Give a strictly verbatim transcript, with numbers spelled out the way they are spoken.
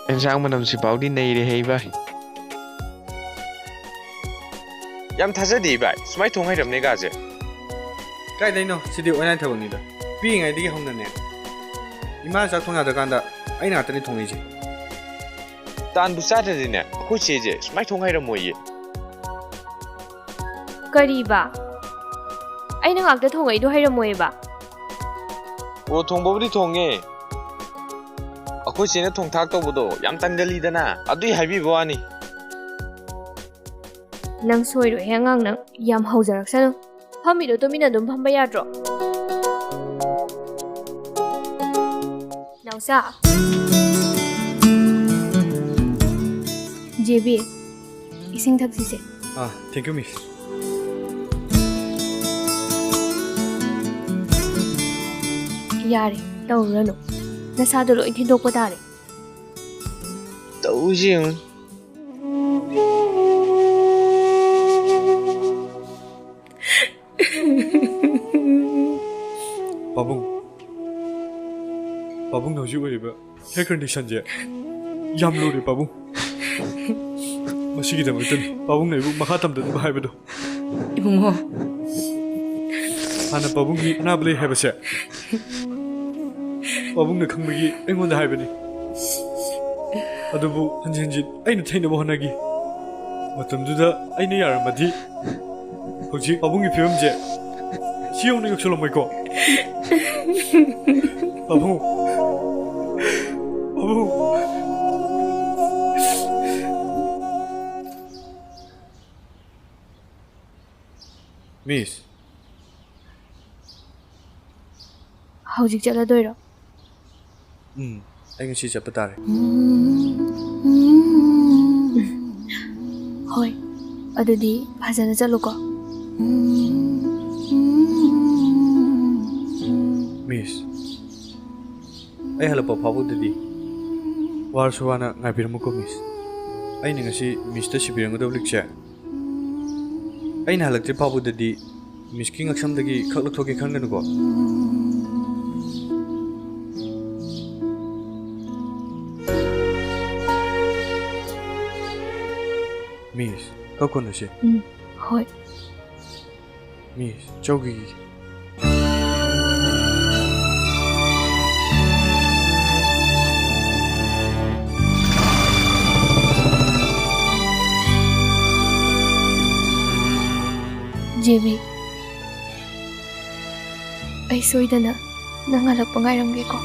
ꯑꯦꯟꯁꯥꯡ ꯃꯅꯝꯁꯤ ꯐꯥꯎꯗꯤ ꯅꯩꯔꯦꯍꯦ ꯏꯕꯥꯏ꯫ ꯌꯥꯝ ꯊꯥꯖꯗꯦ ꯏꯕꯥꯏ, ꯁꯨꯃꯥꯏ ꯊꯣꯡ ꯍꯩꯔꯝꯅꯦ ꯀꯥꯁꯦ꯫ ꯀꯥꯏꯗꯩꯅꯣ? ꯁꯤꯗꯤ ꯑꯣꯟꯂꯥꯏꯟ ꯊꯕꯛꯅꯤꯗ꯫ ꯄꯤꯛꯏꯉꯩꯗꯒꯤ ꯍꯧꯅꯅꯦ, ꯏꯃꯥꯅ ꯆꯥꯛ ꯊꯣꯡ ꯌꯥꯗ꯭ꯔꯀꯥꯟꯗ ꯑꯩꯅ ꯉꯥꯛꯇꯅꯤ ꯊꯣꯡꯉꯛꯏꯁꯦ꯫ ꯇꯥꯟꯕꯨ ꯆꯥꯗ꯭ꯔꯗꯤꯅꯦ, ꯑꯩꯈꯣꯏ ꯆꯦꯁꯦ ꯁꯨꯃꯥꯏ ꯊꯣꯡ ꯍꯩꯔꯝꯃꯣꯏꯌꯦ꯫ ꯀꯔꯤꯕ? ꯑꯩꯅ ꯉꯥꯛꯇ ꯊꯣꯡꯉꯛꯏꯗꯣ ꯍꯩꯔꯝꯃꯣꯏꯌꯦꯕ? ꯑꯣ, ꯊꯣꯡꯕꯕꯨꯗꯤ ꯊꯣꯡꯉꯦ꯫ ꯑꯩꯈꯣꯏ ꯆꯦꯅ ꯊꯣꯡ ꯊꯥꯛ ꯇꯧꯕꯗꯣ ꯌꯥꯝ ꯇꯟꯒꯜꯂꯤꯗꯅ, ꯑꯗꯨꯏ ꯍꯥꯏꯕꯤꯕ ꯋꯥꯅꯤ꯫ ꯅꯪ ꯁꯣꯏꯔꯣꯏꯍꯦ ꯑꯉꯥꯡ, ꯅꯪ ꯌꯥꯝ ꯍꯧꯖꯔꯛꯁꯅꯨ꯫ ꯐꯝꯃꯤꯗꯣ ꯇꯨꯃꯤꯟꯅ ꯑꯗꯨꯝ ꯐꯝꯕ ꯌꯥꯗ꯭ꯔꯣ? ꯅꯥꯎꯆꯥ꯫ ꯖꯦꯕꯤ, ꯏꯁꯤꯡ ꯊꯛꯁꯤꯁꯦ꯫ ꯑꯥ, thank you, miss꯫ ꯌꯥꯔꯦ, ꯇꯧꯔꯨꯔꯅꯨ꯫ ꯅꯁꯥꯗꯣ ꯂꯣꯏ ꯊꯤꯟꯗꯣꯛꯄ ꯇꯥꯔꯦ꯫ ꯇꯧꯁꯤ ꯌꯦꯡꯉꯨ꯫ ꯄꯥꯕꯨꯡ, ꯄꯥꯕꯨꯡꯅ ꯍꯧꯖꯤꯛ ꯑꯣꯏꯔꯤꯕ ꯍꯦꯌꯔ ꯀꯟꯗꯤꯁꯟꯁꯦ ꯌꯥꯝ ꯂꯨꯔꯦ ꯄꯥꯕꯨꯡ꯫ ꯃꯁꯤꯒꯤꯗꯃꯛꯇꯅꯤ ꯄꯥꯕꯨꯡꯅ ꯑꯩꯕꯨ ꯃꯈꯥ ꯇꯝꯗꯅꯕ ꯍꯥꯏꯕꯗꯣ꯫ ꯏꯕꯨꯡꯉꯣ꯫ ꯍꯥꯟꯅ ꯄꯥꯕꯨꯡꯒꯤ ꯑꯅꯥꯕ ꯂꯩ ꯍꯥꯏꯕꯁꯦ ꯄꯥꯕꯨꯡꯅ ꯈꯪꯕꯒꯤ ꯑꯩꯉꯣꯟꯗ ꯍꯥꯏꯕꯅꯤ꯫ ꯑꯗꯨꯕꯨ ꯍꯟꯖꯤꯟ ꯍꯟꯖꯤꯟ ꯑꯩꯅ ꯊꯩꯅꯕ ꯍꯣꯠꯅꯈꯤ꯫ ꯃꯇꯝꯗꯨꯗ ꯑꯩꯅ ꯌꯥꯔꯝꯃꯗꯤ ꯍꯧꯖꯤꯛ ꯄꯥꯕꯨꯡꯒꯤ ꯐꯤꯕꯝꯁꯦ ꯁꯤ ꯌꯧꯅ ꯌꯧꯁꯜꯂꯝꯃꯣꯏꯀꯣ꯫ ꯄꯥꯕꯨꯡ꯫ ꯄꯥꯕꯨꯡ꯫ ꯃꯤꯁ꯫ ꯍꯧꯖꯤꯛ ꯆꯠꯂꯗꯣꯏꯔꯣ? ꯎꯝ, ꯑꯩ ꯉꯁꯤ ꯆꯠꯄ ꯇꯥꯔꯦ꯫ ꯍꯣꯏ, ꯑꯗꯨꯗꯤ ꯐꯖꯅ ꯆꯠꯂꯨꯀꯣ꯫ ꯃꯤꯁ, ꯑꯩ ꯍꯜꯂꯛꯄ ꯐꯥꯎꯕꯗꯗꯤ ꯋꯥꯔꯁꯨ ꯋꯥꯅ ꯉꯥꯏꯕꯤꯔꯝꯃꯨꯀꯣ, ꯃꯤꯁ꯫ ꯑꯩꯅ ꯉꯁꯤ ꯃꯤꯁꯇ ꯁꯤꯕꯤꯔꯝꯒꯗꯕ ꯂꯤꯛꯁꯦ ꯑꯩꯅ ꯍꯜꯂꯛꯇ꯭ꯔꯤ ꯐꯥꯎꯕꯗꯗꯤ ꯃꯤꯁꯀꯤ ꯉꯛꯁꯝꯗꯒꯤ ꯈꯛ ꯂꯧꯊꯣꯛꯀꯦ ꯈꯟꯒꯅꯨꯀꯣ꯫ ꯃꯤꯁ, ꯈꯛ ꯀꯣꯟꯅꯁꯤ꯫ ꯎꯝ, ꯍꯣꯏ꯫ ꯃꯤꯁ, ꯆꯧꯈꯤꯒꯦ꯫ ꯖꯦꯕꯤ, ꯑꯩ ꯁꯣꯏꯗꯅ ꯅꯪ ꯍꯜꯂꯛꯄ ꯉꯥꯏꯔꯝꯒꯦꯀꯣ꯫